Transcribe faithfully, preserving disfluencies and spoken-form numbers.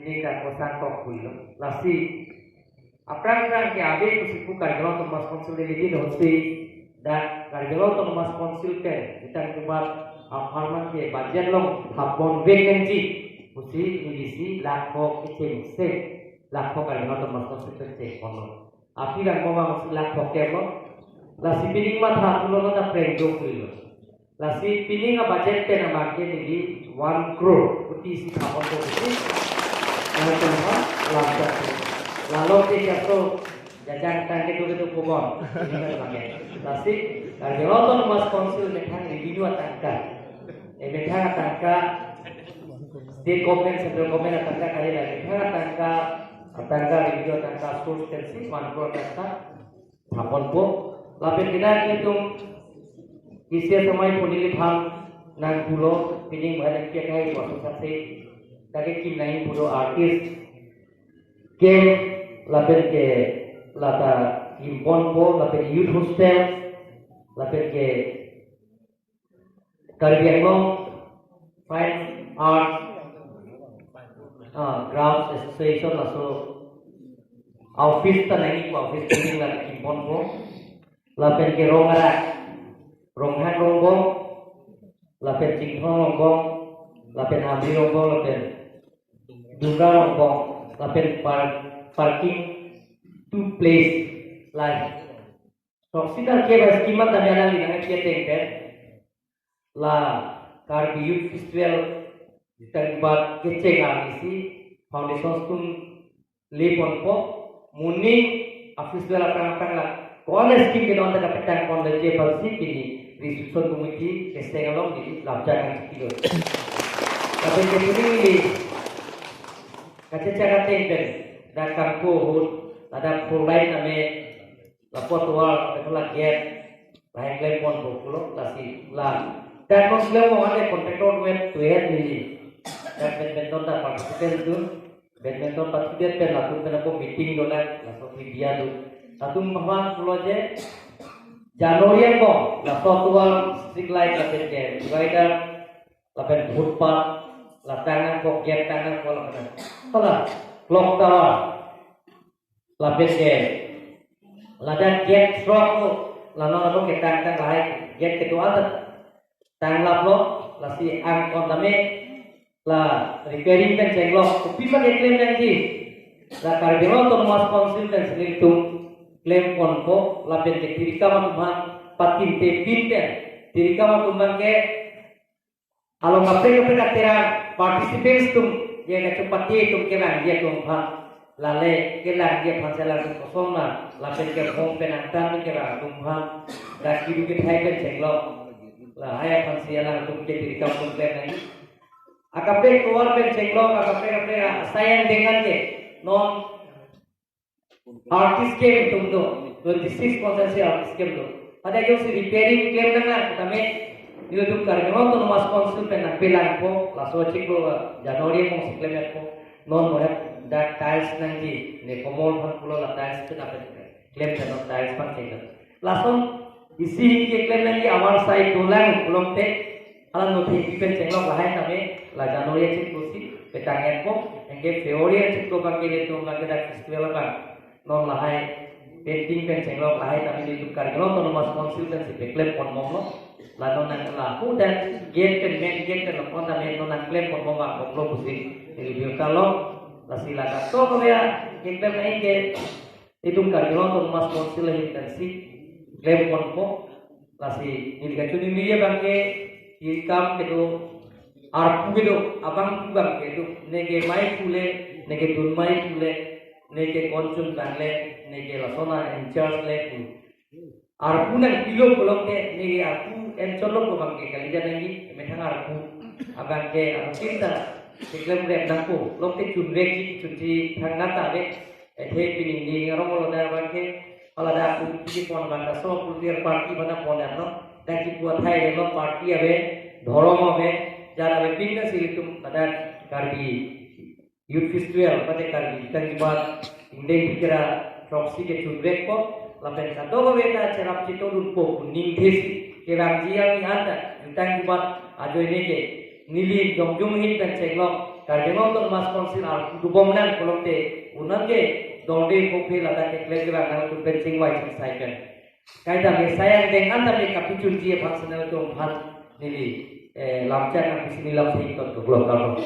Tingkat kosang kok pulo. Lasi aphrang aphrang ke ave pusi pu Karbi Anglong Autonomous Council neli din hosi, dak Karbi Anglong Autonomous Council pen kitang jubat apharman ke budget along thapon vek nangji pusi neli si lakh kok kecheng se, lakh kok Karbi Anglong Autonomous Council pen cheng ponlo. Aphi lang moma si lakh kok kemlo. Lasi pining matha pulo na preng do pulo. Lasi pining a budget pen abang ke neli one crore kuti si thapon do pusi. Langsung ha, langsung. Lalo ke jaso jajang tang ke tu ke tu kubon. Lasi Karbi Anglong Autonomous Council methang revenue atangka, eh, methang atangka, state government, central government atangka kali lagi. Methang atangka, atangka revenue atangka source pen si one crore atangka thapon po. Lapen kita itum isi samai pu neliphan nangpulo, pining bahari kia kai puaso sase. Kake kim nai pulo artist ke, lapen ke lata kim ponpo, lapen youth hostel, lapen ke Karbi Anglong Fine Arts, ah, Crafts Association laso office ta nangji pu office building la kim ponpo. Lapen ke rong arak, Ronghang Rongbong, lapen Chinthong Rongbong, lapen Amri Rongbong, lapen Dungra Rongbong, lapen par-, parking two place lai. Toksita ke ba scheme ta nang li nang ke teng pen. La Karbi Youth Festival kitang jubat kecheng arni si foundation atum le ponpo, moning a festival aphrang aphrang la ko-an scheme ke non ta kapetang pon le je palsi pini reception committee kecheng along di lapjak nangji lo. Tapi ke pini ni kachechak ateng pen dak kampo ahut, ladak four lane ame, lapu atovar, lapu la gate, lahai klem ponpo pulo, lasi la. Dan non klem mo ane contractor wen tu het neli. Dan badminton ta participant tu, badminton participant pen latum pen ako meeting do la, laso media do. Latum bahwa pulo je, January angbong, laso atovar street light lapen ke, divider, lapen footpath, la tang nangpo, gate tang nangpo lapen. Hala, clock tower, lapen ke ladak gate throk lo, la non abo ketang tang lahai gate kedo-an ta tang laplo, lasi angkon tame la repairing pen chenglok, kopi ma keklem nangji, la Karbi Anglong Autonomous Council pen si nelitum klem ponpo, lapen ke tirikam atum aphan patin te pin pen, tirikam atum abang ke along kaprek kaprek aterang participants atum, ya kachupati atum kevang dia atum aphan, lale kevang dia aphan si alangtum kosong ma, lapen ke hong pen angtan kevang atum aphan, dak kiru kethai pen chenglok, lahai aphan si alangtum ke tirikam atum klem nangji. Akaprek tovar pen chenglok, akaprek kaprek asai angdeng an ke non artist camp atum do, twenty six constituency artist camp do. Pada jongsi repairing klem nanglang tame, nelitum Karbi Anglong Autonomous Council pen nangpelangpo, laso chiklo January angbong si klempo. Non mo hep dak tiles nangji, ne komol aphan pulo la tiles pen ape klem pen non tiles aphan chenglo. Lason isi keklem nangji avar sai dolang pulote, hala nothe pen chenglok lahai tame, la January achiklo si petang etpo, anke February achiklo abang ke nelitum abang ke dak festival abang non lahai painting pen chenglok lahai tame nelitum Karbi Anglong Autonomous Council pen si peklem pon bomlo. La non nang la hu dan gate pen, main gate pen lo pon tame non nangklem pon bom abang bomlo pusi neli birta lo. Lasi la dak to kami ya, keklem nangji ke itum Karbi Anglong Autonomous Council ahin pen si klem ponpo. Lasi neli kachoningri abang ke tirikam kedo, arpu kedo, abang pu abang kedo, neke mei pu le, neke dun mei pu le, neke konchun abang le, neke lason a in charge le pu. Arpu nangpilo pulote, neke arpu en cholo pu abang ke kali ja nangji, methang arpu abang ke arpu kinta keklem rep nangpo, lote chun vekji, chunji thang nata ve. Ethe pini ning arong lo da abang ke, hala dak pu pu pon abang, laso political party abang pon ya no. Dak kipu athai lo party ave, dhorom ave, jara ave, pinda si nelitum pada Karbi Youth Festival, pada Karbi kitang jubat ingdeng phlikra throksi ke chun vekpo, lapen kadokave ta cherap chito dunpo, kuning thesi, kevangji arni anta, jutang jubat ajoine ke, neli jongjung ahin pen chenglok, Karbi Anglong Autonomous Council arpu dobom nang pulote unang ke dongde kopi ladak keklem kevang nangtum pen chingvai chingsai pen. Kaita me sai angdeng an tame kapachunji aphan si nangtum aphan neli, eh, lamchak nangpisi neli lamsi ington, kardom.